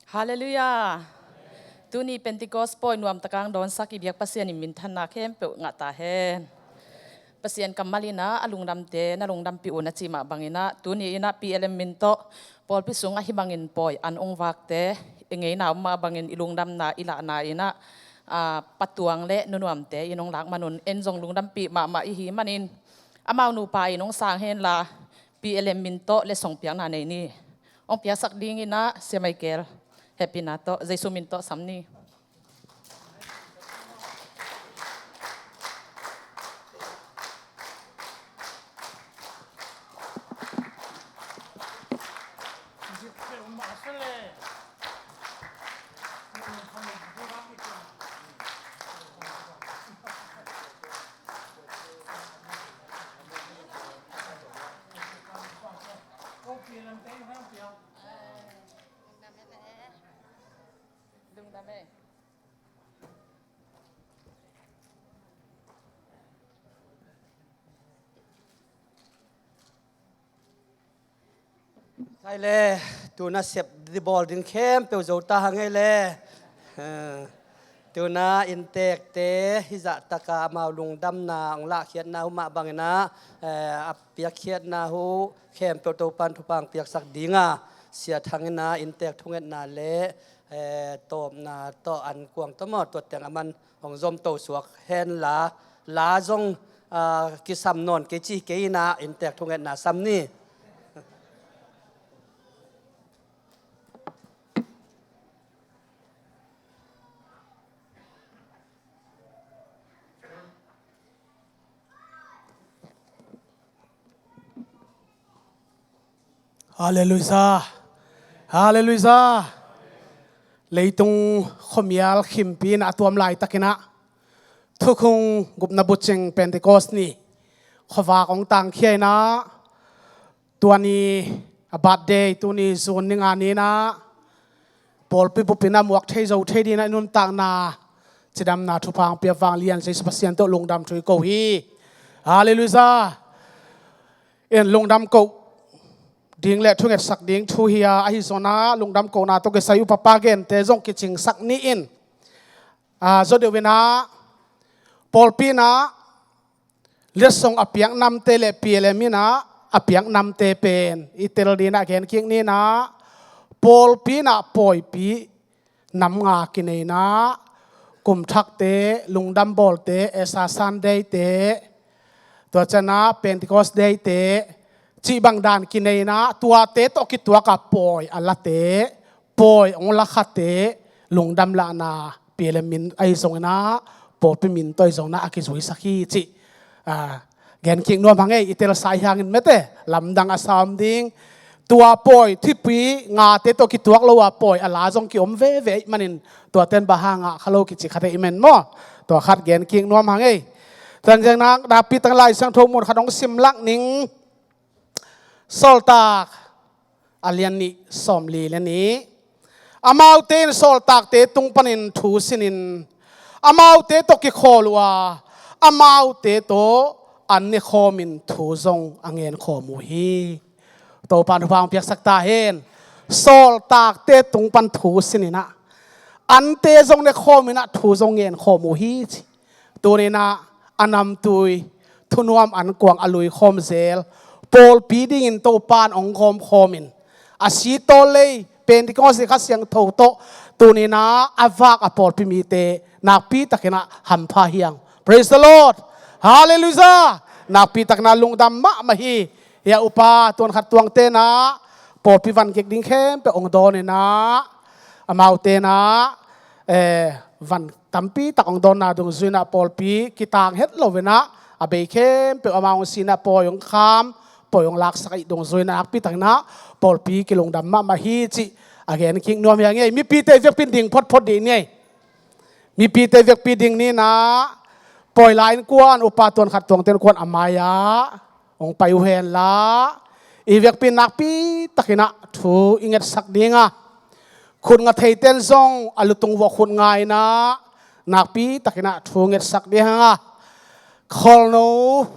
Halleluiah. Tuni Pentecost pawi nuamtaka hong dawnsak i biak Pasian in minthanna khempeuh ngah ta hen. Pasian kammal in ah a lungdamte na lungdampih un a cih mah bangin ah, tuni in ah P L M min tawh pawlpi sungah hih bangin pawi an hong vakte i ngeina om mah bangin i lungdamna i lahna in ah, ah, patuang le nunuamte in hong lak man un, en zong lungdampih mahmah i hi manin amau nupa in hong sang henla, P L M min tawh letsong piakna nei ni. Hong piaksak dingin ah Sia Michael, hehpihna tawh Jesu min tawh sam ni. Sai le, tuna sep di bawl ding khempeuh zo ta hang ei le. Eh, tuna inntekte hih zahtaka amau lungdamna hong lahkhiatna uh mah bangin ah, eh, a piakkhiatna uh khempeuh Topan thupha hong piaksak dinga, Sia Thang in ah inntek thungetna le, eh, tawpna tawh an kuang tawh maw, tua teng a man hong zomto suak henla, la zong, ah, kisam nawn kei ci kei in ah inntek thungetna sam ni. Halleluiah. Halleluiah. Leitung khuamial khimpi in a tuam laitakin ah, thukhun gupna bucing Pentecost ni khuavak hong tangkhia in ah, tua ni a birthday, tuni June ni nga ni in ah, pawlpi bup in ah muak thei zo thei dingin ah i nuntakna cidamna thupha hong pia vanglian Jesu Pasian tawh lungdam thu i ko hi. Halleluiah. In lungdam koh ding le thungetsak ding thu hi a, ahi zongin ah lungdam kohna tawh kisai upapa gente zong kicingsak ni in, ah, zaw deuh in ah pawlpi in ah letsong a piak namte le P L M in ah a piak namte pen i tel dingin ah gen kik ni in ah, pawlpi in ah pawipi nam nga kinei in ah, kumthakte, lungdam bawlte, Easter Sunday te, tua ciangin ah Pentecost Day te cih bang dan kinei in ah, tuate tawh kituak a pawi a late, pawi hong lakhate lungdam lahna P L M min ahi zongin ah, pawlpi min tawh ahi zongin ah a kizuisak hi cih, ah, gen kik nuam hang ei. I telsa hi hangin mete, lamdang a sa om ding. Tua pawi, thupi ngate tawh kituak lo a pawi a la zong kiom veve ahih manin, tua ten bang hang ngah kha lo kici khat ahih man maw, tua khat gen kik nuam hang ei. Tua ciangin ah nakpi takin Lai Siangtho mun khat hong sim lak ning. Sawltak a lian nih, sawmli le nih. Amaute in sawltakte tung panin thu sinin, amaute tawh kikhawl uh a, amaute tawh an ne khawmin thu zong a ngen khawm uh hi. Topan thupha hong piaksak ta hen. Sawltakte tung pan thu sinin ah, ante zong ne khawmin ah thu zong ngen khawm uh hi ci. Tuni in ah a namtui, thunuam ankuang a lui khawm zel pawlpi dingin Topan hong gawm khawmin, a si tawl lei Pentecost Kha Siangtho tawh tuni in ah a vak a pawlpi mite nakpi takin ah hampha hi hang. Praise the Lord. Halleluiah. Nakpi takin ah lungdam mahmah hi. Hia upa tuan khat tuangte in ah pawlpi van gik ding khempeuh hong dawn in ah, amaute in ah, eh, van tampi tak hong dawnna dungzui in ah pawlpi kitang het lo in ah, a bei khempeuh amau hong si in ah pawi hong kham, pawi hong laksak ahih dungzui in ah nakpi takin ah pawlpi kilungdam mahmah hi cih A gen kik nuam hi a ngei. Mipite vekpi in ding photphot dih ni ei. Mipite vekpi ding ni na. Pawi lai in kuan, upa tuan khat tuang ten kuan a mai-ah hong pai uh hen la. I vekpi in nakpi takin ah thu i ngetsak ding a. Khut nga thei ten zong a lutung vua khut nga in ah nakpi takin ah thu ngetsak ding a. Kholno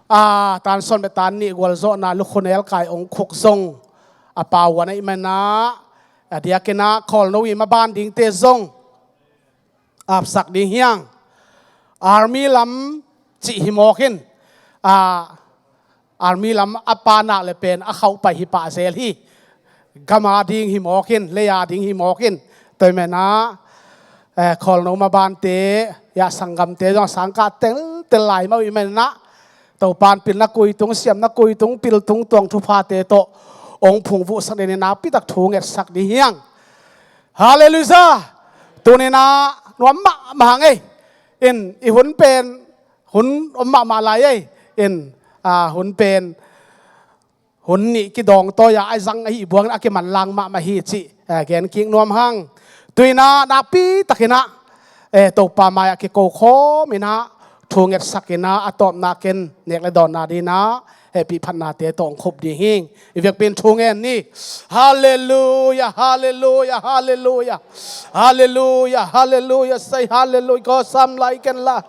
a, tan sawn bek tan nih gualzawhna lukhunel kai ong khuk zong a pau wan a i mana, a diakin ah kholno i maban dingte zong apsak ding hiang. Army lam cih hi mawk in, a, army lam a pa nak le pen a khauh pai hi pah zel hi. Gam a ding hi mawk in, lei a ding hi mawk in. Tua i mana, eh, kholno mabante, ya sanggamte zong a sangkah teltel lai mah uh i mana, Topan pilna kuitung, siamna kuitung, piltung tuang thuphate tawh ong phungvuhsak ding in nakpi tak thu ngetsak ding hiang. Halleluiah. Tuni in ah nuam mahmah hang ei. In i hun pen hun om mahmah lai ei. In, a, hun pen hun nih kidawng tawi-a a zang ahi buangin a kimanlang mahmah hi cih, eh, gen kik nuam hang. Tuni in ah nakpi takin ah, eh, Topa mai-ah kiko khawm in ah thu ngetsak in ah a tawpna ken nek le dawnna ding in ah hehpih phatnate tawh ong khup ding hing. I vekpi in thu ngen ni. Halleluiah, halleluiah, halleluiah. Halleluiah, halleluiah, say halleluiah. Ko sam lai ken la.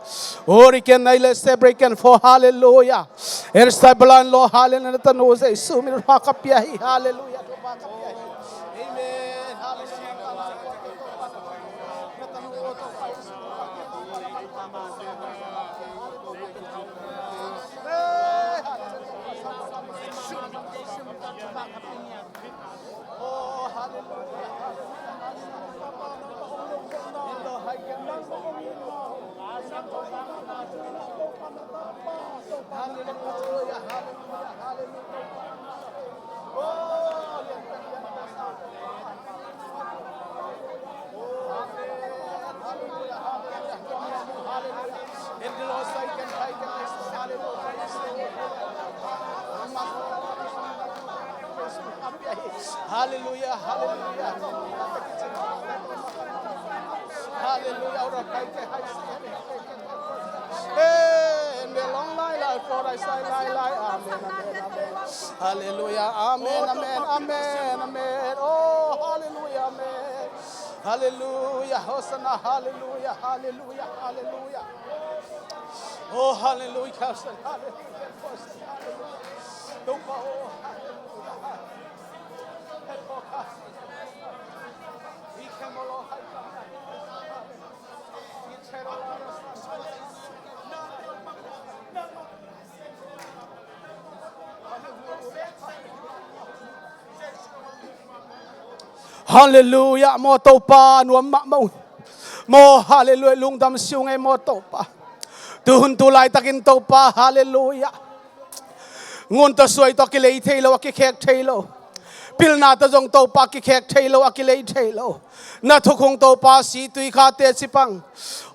Ori ken nai le sebre ken fo, halleluiah. Er sai balan lo, halleluiah. Tanu Jesu min pha ka pia hi, halleluiah. Amen. Halleluiah. Halleluiah, halleluiah. Halleluiah. Amen. Long lai lai, for I say lai lai. Amen, amen, amen. Halleluiah. Amen, amen, amen. Oh, halleluiah, amen. Halleluiah. Hosanna. Halleluiah, halleluiah, halleluiah. Oh, halleluiah. Hosanna. Halleluiah. Hosanna. Halleluiah. Topa, oh, halleluiah. Halleluiah, maw Topa, nuam mahmah uh. Maw, halleluiah, lungdam si ung ei maw Topa. Tuhun tu laitakin Topa, halleluiah. Ngun tawh suai tawh a kilei thei lo, a kikhek thei lo. Pilna tawh zong Topa a kikhek thei lo, a kilei thei lo. Na thukhun Topa si tui kha teci pang.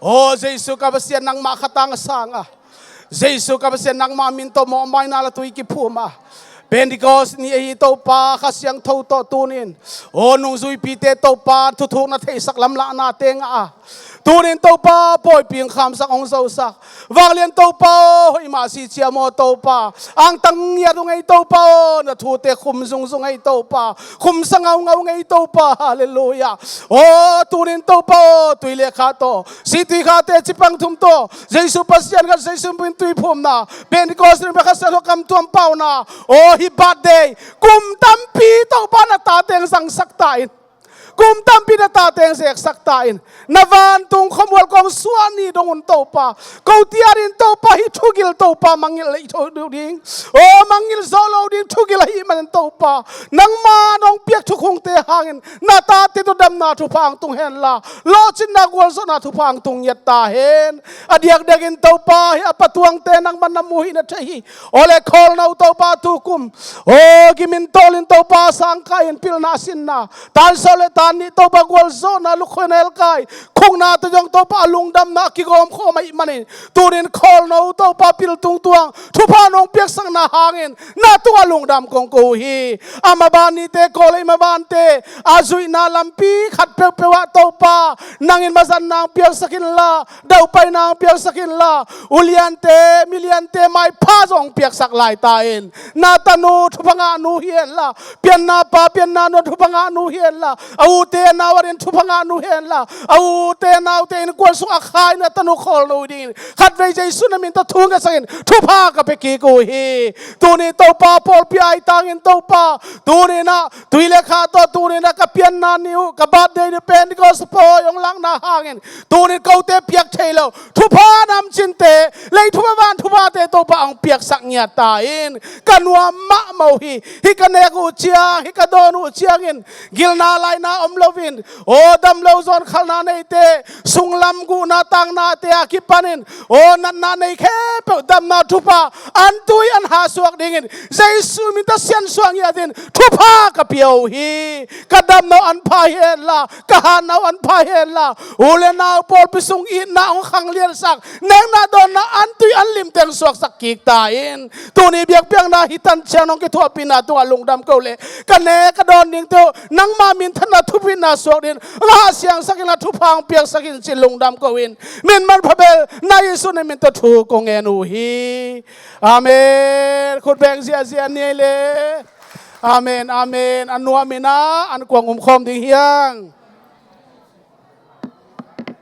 Aw Jesu ka Pasian, nangmah khatang a sang a, Jesu ka Pasian, nangmah min tawh mawhmaina la tui kiphum a, Pentecost ni ahi Topa, Kha Siangtho tawh tunin, aw nungzuipite Topa, thuthukna theisak lamlahnate ngah a, tunin Topa, pawipi hong khamsak, hong zosak. Vanglian Topa aw, hoih mah si cia maw Topa. Angtang ngiat ung ei Topa aw, na thute khum zungzung ei Topa. Khumsa ngaungau ung ei Topa, halleluiah. Aw, tunin Topa aw, tui le kha tawh, si tui kha teci pang thum tawh, Jesu Pasian khat, Jesu min tui phumna, Pentecost ni Kha Siangtho kamtuam pauna. Aw, hih birthday, kum tampi Topa na tate hong zangsak ta in. Kum tampi na tate hong zeksak ta in. Na vantung khuamual kong suah ni dong un Topa. Ko tiarin Topa hih thugil Topa mangngilh lei tho ding. Aw mangngilh zawh lo ding thugil ahih manin Topa, nangma nong piak thukhunte hangin na tate tawh damna thupha hong tung hen la, lawhcinna gualzawhna thupha hong tung ngiat ta hen. A diakdiakin Topa, hih a patuangte nangman na mu hi, na thei hi. Aw le khawlno Topa tukum, aw gimin tawlin Topa sangkah in pilna sinna, tansau le An nih Topa gualzawhna, lukhuina, elkai khukna tawh zong Topa a lungdamna a kigawm khawm ahih manin, tunin khawlno Topa pil tungtuang thupha nong piaksakna hangin na tungah lungdam kong ko uh hi. A maban nite, Kawlei mabante a zuihna lampi khat peuhpeuh ah Topa nangin mazatna hong piaksak inla, daupaina hong piaksak inla, uliante, miliante maipha zong hong piaksak lai ta in. Na tanu thupha ngahnu hi henla, pianna pa, pianna nu thupha ngahnu hi henla, a ute a nau adingin thupha ngahnu hi henla, a ute a naute innkuan sung a khaina tanu khawlno dingin khatvei Jesu na min tawh thu ngetsak in thupha ka pia kik uh hi. Tuni Topa pawlpi ai tangin Topa, tuninah tui le kha tawh tuninah ka pianna ni uh, ka birthday ni Pentecost pawi hong lakna hangin tunin kote piak thei lo thupha namcinte, lei thupha van thuphate Topa hong piaksak ngiat ta in. Ka nuam mahmah uh hi. Hih ka nek uh ciang, hih ka dawn uh ciangin gilna laina om loin, aw, dam lo zawn khalna neite, sunglam guhna tangnate a kipanin, aw, natna nei khempeuh damna thupha an tui an ha suak dingin Jesu min tawh siansuah ngiatin thupha ka pia uh hi. Ka damna uh an pha hi henla, ka hatna uh an pha hi henla, u le nau pawlpi sung itna hong khangliansak, nekna dawnna an tui an limteng suaksak kik ta in. Tuni biakpiakna hih tan ciang nong kithuahpihna tungah lungdam ko leh, ka nek ka dawn dingte uh nangma minthanna thupitna suak dingin va siangsak inla thupha hong piaksak in ci-in lungdam ko in, min manpha bel na Jesu na min tawh thu kong ngen uh hi. Amen. Khut beng ziahziah ni ei le. Amen, amen. A nuam inah an kuang um khawm ding hiang.